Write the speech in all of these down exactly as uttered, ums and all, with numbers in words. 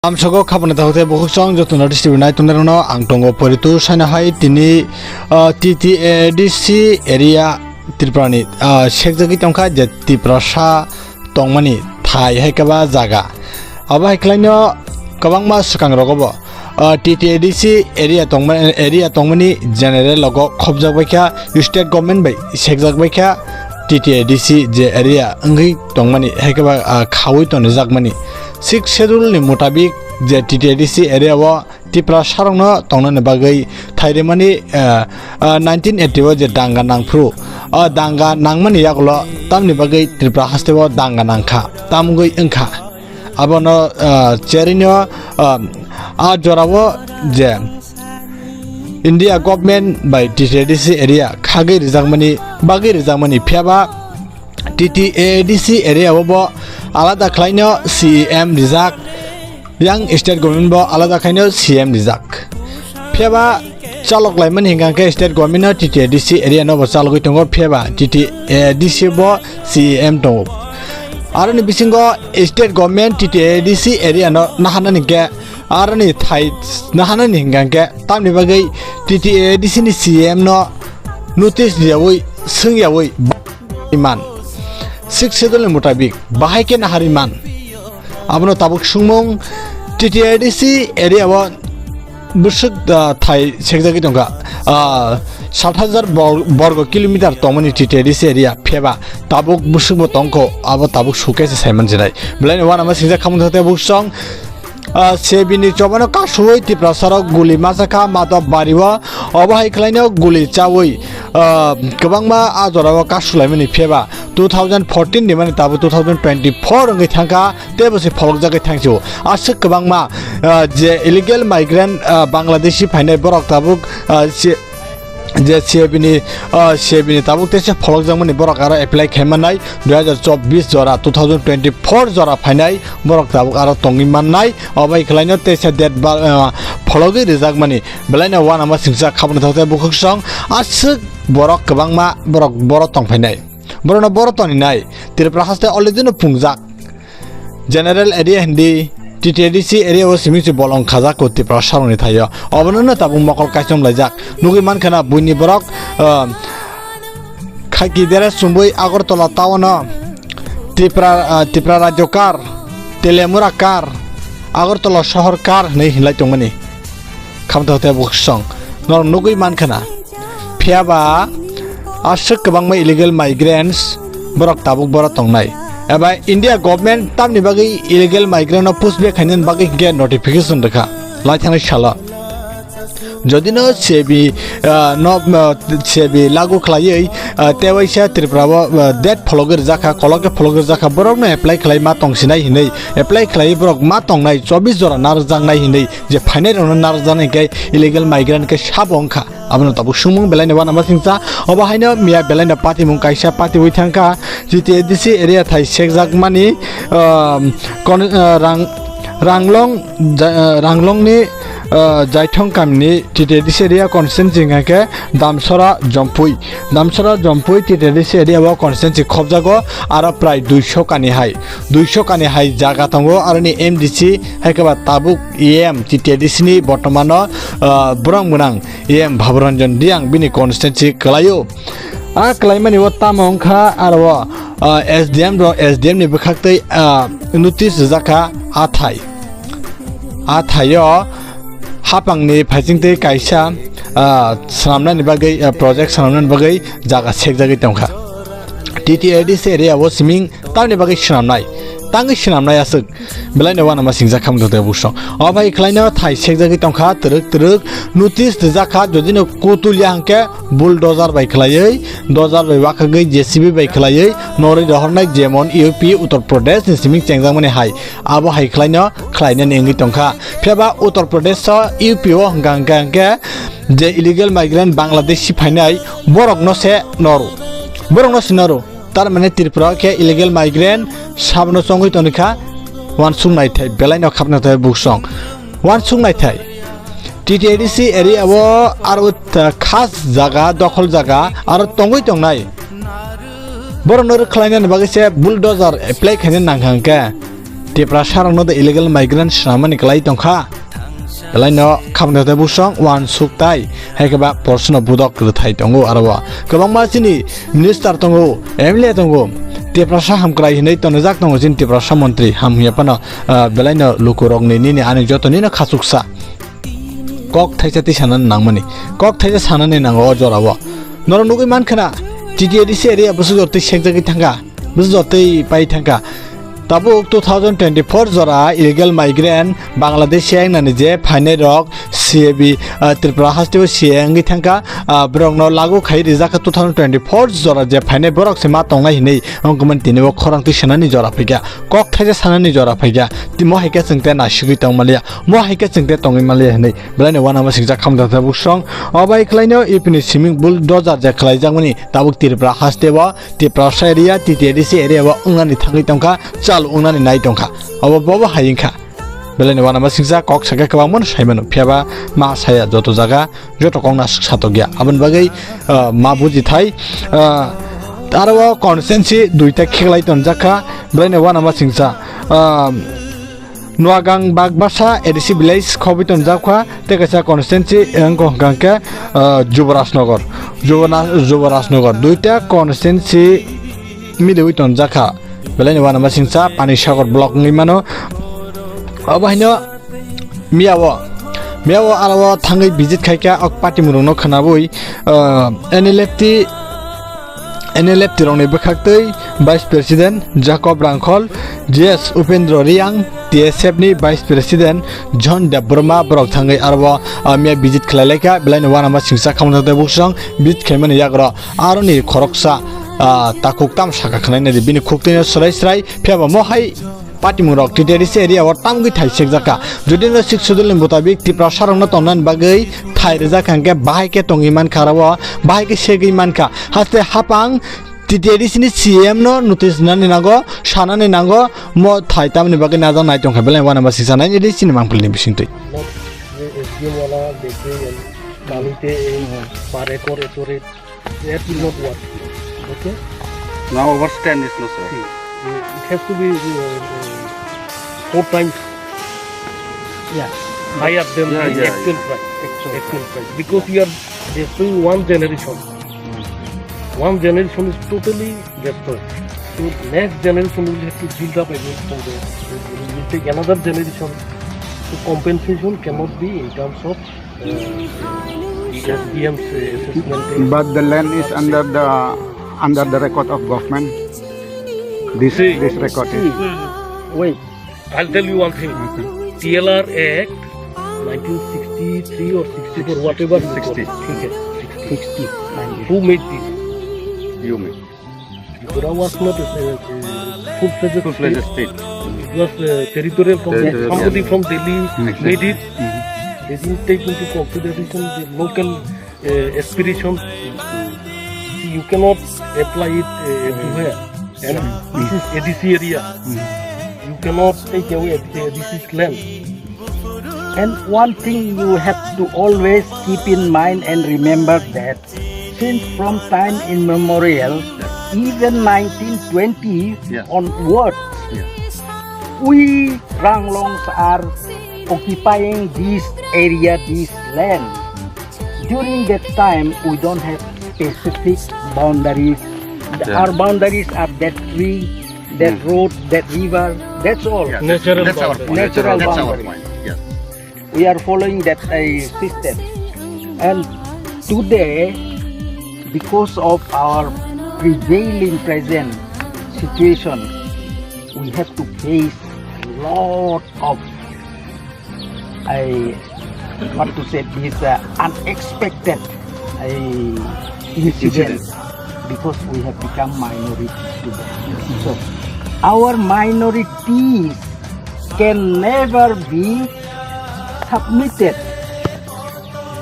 Amsogo khapani takhuk tei bukhuk song joto notice T V nai tongnairokno ang tongo poritu saina hai tini, ah, T T A D C area Tripura ni, ah, sekjagwi tongkha je Tiprasa tongmani thai hai khe ba jaga. Abo hai khlaino kwbangma swkang rogo bo, ah, T T A D C area tongma-, area tongmani general logo khobjak bai kha, state government bai sekjak bai kha T T A D C je area wngwi tongmani hai khe ba, ah, khaui tonijakmani. Sixth Schedule ni mutabik je T T A D C area o Tiprasarokno tongnani bagwi thai rimani, ah, ah, nineteen eighty o je danga nangphuru, ah, danga nangmani yagulo tamni bagwi Tripura haste o danga nangkha, tamgwi wngkha. Abono, ah, cherino, ah, a jorao je India government bai T T A D C area khagwi rijakmani, bagwi rijakmani, phiyaba T T A D C area o bo alada khlaino C E M rijak, yang state government bo alada khaino C E M rijak. Phiyaba chalok laimani hingka khe state government no T T A D C area no bo chalogwi tongo, phiyaba T T A D C bo C E M tongo. Aroni bisingo state government T T A D C area no nahanani khe, aroni thai nahanani hingka khe tamni bagwi T T A D C ni C M no notice riyawi swngyawi iman. Sixth Schedule ni mutabik bahai khe nahari man. Abono tabuk sungmung T T A D C area o bwswk, ah, thai sekjagwi tongkha. Ah, sat hajar bor-, borgo kilometer tongmani T T A D C area phiyaba tabuk bwswk bo tongkho, abo tabuk sukhe se saiman jinai. Belai no uanama singjak khamung thate bwsong, ah, C B ni chobano kasuwi Tiprasarok guli majakha Madhab Bari o. Obo hai khlaino guli chawi, ah, kwbangma a jorao kasulaimani phiyaba two thousand fourteen ni mani tabuk two thousand twenty-four wngwi thangkha. Tei bo se pholokjagwi thangsio. Aswk kwbangma, ah, je illegal migrant, ah, Bangladeshi phainai borok tabuk, ah, se, je C A B ni, ah, C A B ni tabuk tei se pholokjakmani borok aro apply khai mannai dui hajar chobbish jora, two thousand twenty-four jora phainai borok tabuk aro tongwi mannai. Obo hai khlaino tei se date ba, ah, phologwi rijakmani belai no uanama singsa khaboni thok tei bukhuk song aswk borok kwbangma borok boro tong phainai. Borokno boro toninai Tripura haste already no pungjak. General area hindi, T T A D C area o simi si bolong khajak ko Tiprasarokni thaio. Obono no tabuk mokol kaichom laijak. Nugwi mankha na buini borok, ah, khaki dere sumbui Agartala town o Tipra, ah, Tipra rajyo kar, Telemura kar, Agartala sohor kar hinwi hinlai tongmani. Khamtha hote bukhuk song. Norok nugwi mankha na. Phiyaba aswk kwbangma illegal migrants borok tabuk boro tongnai. Eba India government tamni bagwi illegal migrant no push back khainani bagwi hinkhe notification rwkha lai thangnai salo. Jodi no C A B, ah, no, ah, C A B lagu khlaiwi, ah, tewaisa Tripura o, ah, date phologwi rwjakha, kolok khe phologwi rwjakha, borok no apply khlai ma tongsinai hinwi, apply khlaiwi borok ma tongnai chobbish jora narwkjaknai hinwi je phainai rokno narwkjaknai hinkhe illegal migrant khe sabo wngkha. Abono tabuk sungmung belai no uanama singsa. Obo haino miya belai no patimung kaisa patiwi thangkha. G T A D C area thai sekjakmani, um, kon-, uh, rang, Ranglong, ja-, uh, Ranglongni, uh, Jaithong kamini T T A D C area constituency hingkha khe Damsora Jompui. Damsora Jompui T T A D C area o constituency khobjago aro prai duiso kani hai. Duiso kani hai jaga tongo, aroni M D C hai khe ba tabuk E M T T A D C ni bortomano, ah, borok gwnang E M Bhabaranjan Reang bini constituency kwlaio. A kwlaimani o tamo wngkha aro o, ah, S D M rok, S D M ni bwkhaktwi, ah, notice rwjakha athai. Athaio hapangni phaisingtwi kaisa, ah, swnamnani bagwi, ah, project swnamnani bagwi jaga sekjagwi tongkha. T T A D C area o siming tamni bagwi swnamnai, tangwi swnamnai aswk belai no uanama singjak khamung tongthai buso. O bai khlaino thai sekjagwi tongkha twrwk twrwk notice rwjakha, jodi no kutulia hwnkhe bulldozer bai khlaiwi, dozer bai wakhagwi J C B bai khlaiwi norwi rohornai, jemon U P Uttar Pradesh ni siming chengjakmani hai. Abo hai khlaino khlainani wngwi tongkha. Phiya ba Uttar Pradesh o U P o hwnkha hwnkha hwnkhe je illegal migrant Bangladeshi phainai borokno se noru. Borokno se noru. Tar mane Tripura o khe illegal migrant sabono chongwi tongkha. Uansuk naithai, belai no khapna thai buksong. Uansuk naithai. T T A D C area o aro ta-, khas jaga, dokhol jaga aro tongwi tongnai. Borokno rwkhlainani bagwi se bulldozer apply khaina nangkha hwnkhe. T Tiprasarokno the illegal migrant swnamani kwlai tongkha. Belaino khamni hote busong uansuk tai, hai khe ba porsono budok rwthai tongo aro o. Kwbangma chini minister tongo, M L A tongo, Tiprasa hamkrai hinwi tonijak tongo chini Tiprasa montri, ham hiya phano, ah, belaino lukurokni nini ani joto nino khachuksa. Kok thaisa twi sanani nangmani. Kok thaisa sanani nango o jorao. Norok nugwi mankha na, T T A D C area bwswk jotwi sekjagwi thangkha, bwswk jotwi pai thangkha. Tabuk two thousand twenty-four jora illegal migrant Bangladesh se wngnani je phainai rok C A B, ah, Tripura hasteo C A wngwi thangkha, ah, borokno lagu khai rijak kha two thousand twenty-four jora je phainai borok se ma tongnai hinwi wngkha man tini o khorang twi sanani jora phaikha, kok thaisa sanani jora phaikha, timo hai khe chwng te naisugwi tongmaliya. Mo hai khe chwng te tongwi manliya hinwi belaino uanama singcha khamjak tabuk song. O bai khlaino ipini siming bulldozer je khlaijakmani tabuk Tripura haste o, Tiprasa area, T T A D C area o wngnani thangwi tongkha, chal wngnani nai tongkha. Obo bobo hai wngkha. Belaino uanama singcha kok sakhe kwbangmano saimano, phiyaba ma saya joto jaga. Joto kok naswk satok ya. Aboni bagwi, ah, ma buji thai. Ah, aro o constituency duita kheklai tonjak kha, belaino uanama singcha. Ah, Noagang Bagbasa A D C village khobwi tonjak kha, tei kaisa constituency wngkha hwnkhe, ah, Juborajnagar. Jubona-, Juborajnagar. Duita constituency miliwi tonjak kha. Belaino uanama singcha Panisagar block wngwi mano. Obo haino Miyao, miyao aro o thangwi visit khaikha, ok patimurokno khwnabwi, ah, N L F T, N L F T rokni bwkhaktwi Vice President Jacob Rangkhol, G S Upendra Reang, T S F ni Vice President John Debbarma borok thangwi aro o, ah, miya visit khlailaikha, belaino uanama singcha khamjak tei buksong visit khaimani yagra aroni khoroksa, ah, takhuk tam saka khwlainai di bini khuktwino swrai swrai phiyaba mohai Patimurok T T A D C area o tamgwi thai sekjak kha. Jodi no Sixth Schedule ni mutabik Tiprasa rokno tongnani bagwi thai rijak kha hwnkhe bahai khe tongwi mankha aro o, bahai khe segwi mankha. Haste hapang T T A D C ni C M no notice rinani nango, sanani nango, mo thai tamni bagwi najak nai tongkha belai uanama singcha nai ni sini mangpili ni bisingtwi. Not, eh, S D M wala dekhe, kalite, eh, pare kore tore. That will not work. Okay? Now our stand is no, sir. See, uh, it has to be, uh, uh, four times, yeah, higher than, yeah, the, yeah, actual, yeah, price. Actual, actual price. Because, yeah, we are destroying one generation. Mm. One generation is totally destroyed. So next generation will have to build up again from there. It will take another generation. So compensation cannot be in terms of S D M's assessment. But the land is under the, under the record of government. This, see, this record is. See, wait, I'll tell you one thing. Okay. T L R Act nineteen sixty-three or sixty-four, whatever you call it. Sixty. Okay, sixty. Sixty. Who made this? You made. Tripura was not a, a, a full-fledged state. Full-fledged state. It was a territorial council. Territorial. Somebody from Delhi, hmm, made it. Hmm. They didn't take into consideration the local, uh, aspiration. You cannot apply it, uh, everywhere. And, hmm, this is A D C area. Hmm. You cannot take away A D C's land. And one thing you have to always keep in mind and remember that since from time immemorial, even nineteen twenty, yeah, onwards, yeah, we Ranglongs are occupying this area, this land. During that time, we don't have specific boundaries. The, yeah, our boundaries are that tree, that, hmm, road, that river. That's all. Yeah, that's, natural, that's our boundary. Point. Natural, that's our boundary. Point. Yes. We are following that, uh, system. And today, because of our prevailing present situation, we have to face a lot of, I want to say this, uh, unexpected, uh, incident. Incident. Because we have become minority today. So, our minorities can never be submitted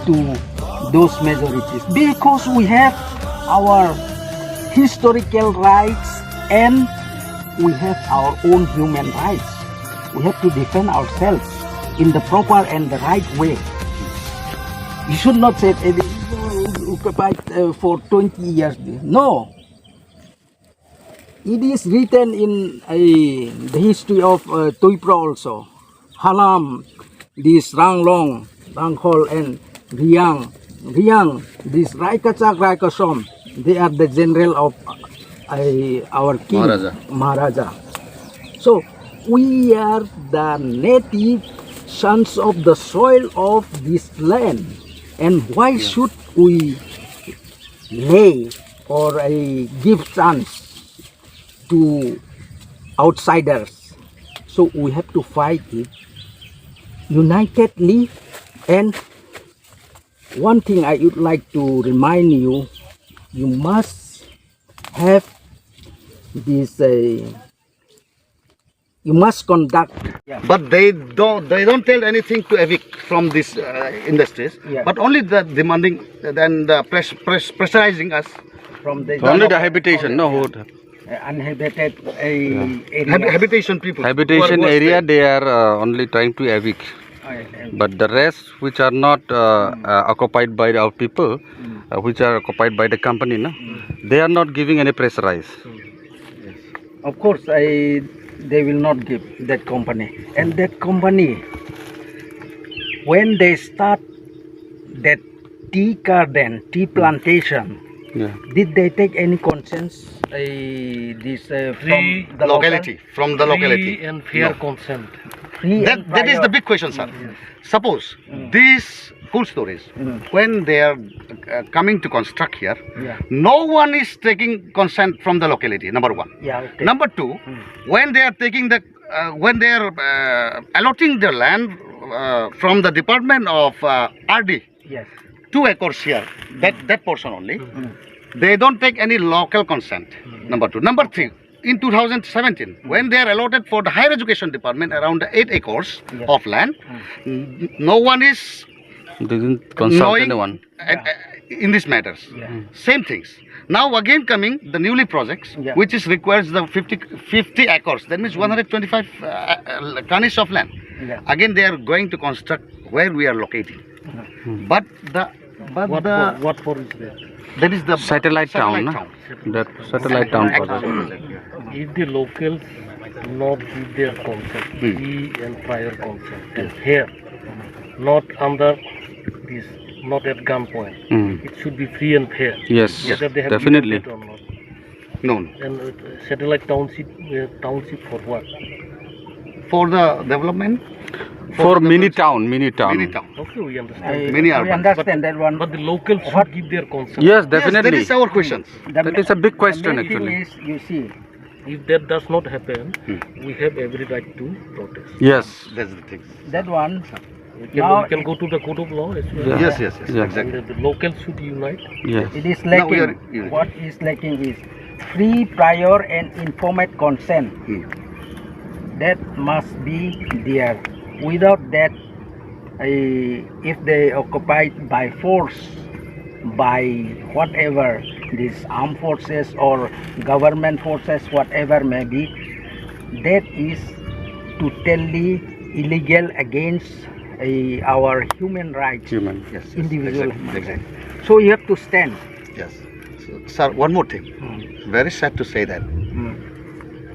to those majorities because we have our historical rights and we have our own human rights. We have to defend ourselves in the proper and the right way. You should not say, "Eh, they occupied, uh, for twenty years." No. It is written in, uh, the history of, uh, Tuipra also. Halam, this Ranglong, Rangkhol and Riang. Riang, this Raikachak, Raikasom, they are the general of, uh, our king, Maharaja. Maharaja. So, we are the native sons of the soil of this land. And why should we lay or, uh, give chance to outsiders? So we have to fight it unitedly. And one thing I would like to remind you, you must have this, uh, you must conduct. But they don't, they don't tell anything to evict from these, uh, industries, yeah, but only the demanding and the press, press, pressurizing us. From the Only the habitation, no, who uh, uninhabited, uh, area. Hab-, habitation people who are, habitation who are area, staying. They are, uh, only trying to evict. Oh, yes, yes. But the rest which are not, uh, uh, occupied by our people, uh, which are occupied by the company, no? They are not giving any pressurize. Of course, I, they will not give that company. And that company, when they start that tea garden, tea plantation, yeah, did they take any consent, uh, this, uh, from the locality, from the locality? Free and fair consent. Free and prior. That, that is the big question, sir. Suppose these cool stories, when they are, uh, coming to construct here, yeah, no one is taking consent from the locality, number one. Yeah, okay. Number two, when they are taking the, uh, when they are, uh, allotting the land, uh, from the department of, uh, R D, yes, two acres here, that, that portion only, they don't take any local consent. Number two. Number three, in two thousand seventeen, when they are allotted for the higher education department around eight acres, yes, of land, n-, no one is They didn't consult knowing anyone. Uh, uh, in these matters. Yeah. Same things. Now again coming the newly projects, yeah, which is requires the fifty, fifty acres. That means one hundred twenty-five, uh, uh, kanis of land. Yeah. Again, they are going to construct where we are locating. But the, but what the for, what for is that? That is the satellite town, satellite town. That satellite town project. If the locals not give their consent, free and prior consent, and fair, not under this, not at gunpoint. It should be free and fair. Yes, whether they have definitely given it or not. No, no. And, uh, satellite township, uh, township for what? For the development. For mini town, mini town. Mini town. Okay, we understand. Mini urban. We understand that one. But the locals should give their consent. Yes, definitely. Yes, that is our question. That is a big question, actually. The main thing is, you see, if that does not happen, we have every right to protest. Yes. That's the thing. That one. We can, now we can go to the court of law as well. Yeah. Yes, yes, yes, exactly. And the, the locals should unite. Yes. It is lacking. Now we are united. What is lacking is free, prior, and informed consent. That must be there. Without that, I, if they occupied by force, by whatever, these armed forces or government forces, whatever may be, that is totally illegal against, uh, our human rights. Human. Yes, yes, individual exactly, human rights. Exactly. So you have to stand. Yes. So, sir, one more thing. Very sad to say that,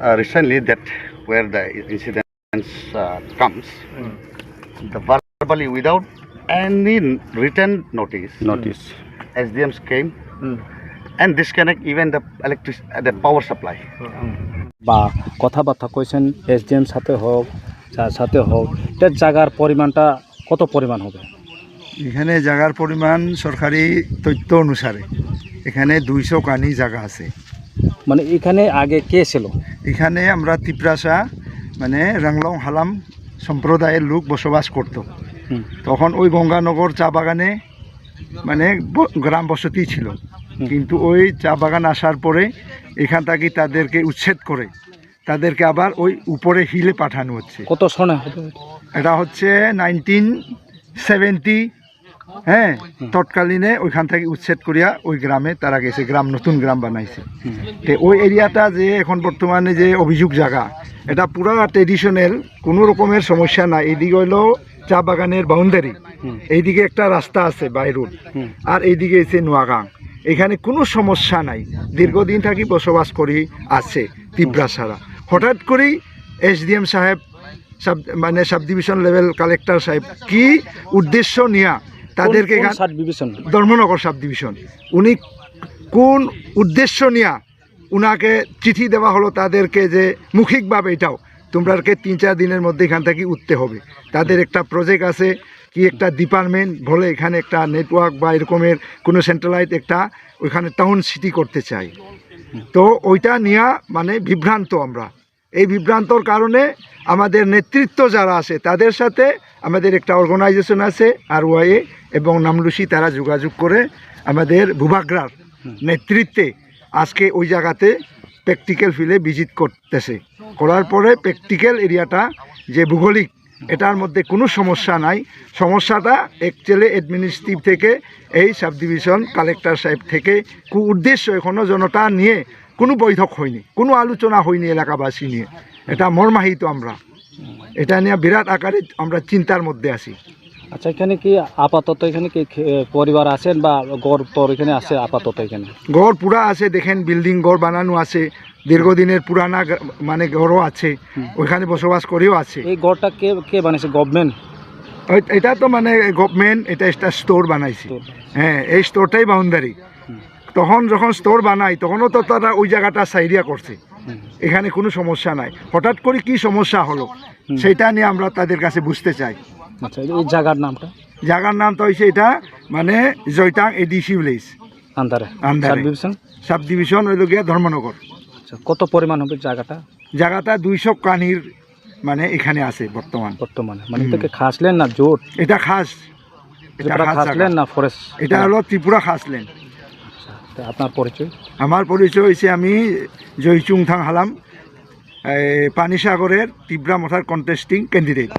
uh, recently that where the incident uh, comes, the verbally without any written notice, notice, S D Ms came and disconnect even the electric, uh, the power supply. বা কথাবার্তা কইছেন এসডিএম সাথে হোক, যার সাথে হোক, এটা জায়গার পরিমাণটা কত পরিমাণ হবে? এখানে জায়গার পরিমাণ সরকারি তথ্য অনুসারে এখানে দুইশো কানি জায়গা আছে। মানে এখানে আগে কে ছিল? এখানে আমরা তিপ্রাসা, মানে রাংলং হালাম সম্প্রদায়ের লোক বসবাস করত। হুম। তখন ওই গঙ্গানগর চা বাগানে, মানে, ব-, গ্রাম বসতি ছিল। হুম। কিন্তু ওই চা বাগান আসার পরে এখান থেকে তাদেরকে উচ্ছেদ করে তাদেরকে আবার ওই উপরে হিলে পাঠানো হচ্ছে। কত সনে হবে? এটা হচ্ছে নাইনটিন সেভেন্টি, হ্যাঁ, তৎকালীনে ওইখান থেকে উচ্ছেদ করিয়া ওই গ্রামে তারা গেছে, গ্রাম, নতুন গ্রাম বানাইছে। তে ওই এরিয়াটা যে এখন বর্তমানে যে অভিযোগ জায়গা, এটা পুরা ট্রেডিশনাল, কোনো রকমের সমস্যা নাই। এইদিকে হইলো চা বাগানের বাউন্ডারি, এইদিকে একটা রাস্তা আছে বাই রোড, আর এইদিকে হচ্ছে নোয়াগাং। এখানে কোনো সমস্যা নাই। দীর্ঘদিন থাকি বসবাস করি আছে তিপ্রাসারা। হঠাৎ করেই এসডিএম সাহেব, সাব-, মানে সাব ডিভিশন লেভেল কালেক্টর সাহেব কি উদ্দেশ্য নিয়া তাদেরকে কোন এখান-, sub division? Dharmanagar sub division. উনি কোন উদ্দেশ্য নিয়া উনাকে চিঠি দেওয়া হলো তাদেরকে যে মৌখিকভাবে এটাও তোমরাকে তিন চার দিনের মধ্যে এখান থেকে উঠতে হবে। তাদের একটা প্রজেক্ট আছে, কি একটা ডিপার্টমেন্ট বলে, এখানে একটা নেটওয়ার্ক বা এরকমের কোনো স্যাটেলাইট একটা ওইখানে টাউন সিটি করতে চাই। তো ওইটা নিয়ে মানে বিভ্রান্ত আমরা। এই বিভ্রান্তর কারণে আমাদের নেতৃত্ব যারা আছে তাদের সাথে আমাদের একটা অর্গানাইজেশন আছে, আরওয়াইএ এবং নামলুসি, তারা যোগাযোগ করে আমাদের বুবাগ্রার নেতৃত্বে আজকে ওই জায়গাতে প্র্যাকটিক্যাল ফিল্ডে ভিজিট করতেছে। করার পরে প্র্যাকটিক্যাল এরিয়াটা যে ভৌগোলিক, এটার মধ্যে কোনো সমস্যা নাই। সমস্যাটা অ্যাকচুয়ালি অ্যাডমিনিস্ট্রেটিভ থেকে এই সাব ডিভিশন কালেক্টর সাহেব থেকে কু উদ্দেশ্য এখনো জনতা নিয়ে কোনো বৈঠক হয়নি, কোনো আলোচনা হয়নি এলাকাবাসী নিয়ে। এটা মর্মাহিত আমরা, এটা নিয়ে বিরাট আকারে আমরা চিন্তার মধ্যে আছি। আচ্ছা, এখানে কি আপাতত এখানে কি খে-, পরিবার আছেন বা ঘর টর এখানে আছে আপাতত এখানে? ঘর পুরা আছে, দেখেন বিল্ডিং ঘর বানানো আছে, দীর্ঘদিনের পুরানা গা-, মানে ঘরও আছে, হুম। ওইখানে বসবাস করেও আছে। এই ঘরটা কে, কে বানাইছে? গভর্নমেন্ট? ওই, এটা তো মানে গভর্নমেন্ট, এটা একটা স্টোর বানাইছে। স্টোর বানাইছে। হ্যাঁ, এই স্টোরটাই বাউন্ডারি। হুম। তখন যখন স্টোর বানাই, তখনও তো তারা ওই জায়গাটা সাইরিয়া করছে। হুম। এখানে কোনো সমস্যা নাই। হঠাৎ করে কি সমস্যা হলো, হুম। সেটা নিয়ে আমরা তাদের কাছে বুঝতে চাই। আচ্ছা, এই জায়গার নামটা? জায়গার নাম তো হইছে এটা, মানে, জয়তাং এডিসি ভিলেজ। আন্ডারে? আন্ডারে। Sub division? সাব ডিভিশন হইল গিয়া ধর্মনগর। আচ্ছা, কত পরিমাণ হবে জায়গাটা? জায়গাটা দুইশো কানির, মানে, এখানে আছে বর্তমান। বর্তমানে? মানে, হুম। এটা কি খাসল্যান্ড না জোট? এটা খাস। এটা ত্রিপুরা খাস খাসল্যান্ড জায়গা। না ফরেস্ট? এটা হলো ত্রিপুরা খাসল্যান্ড। আচ্ছা, তো আপনার পরিচয়? আমার পরিচয় হইছে আমি জয়চুং থাং হালাম, এই পানিসাগরের তিপ্রা মথার কন্টেস্টিং ক্যান্ডিডেট।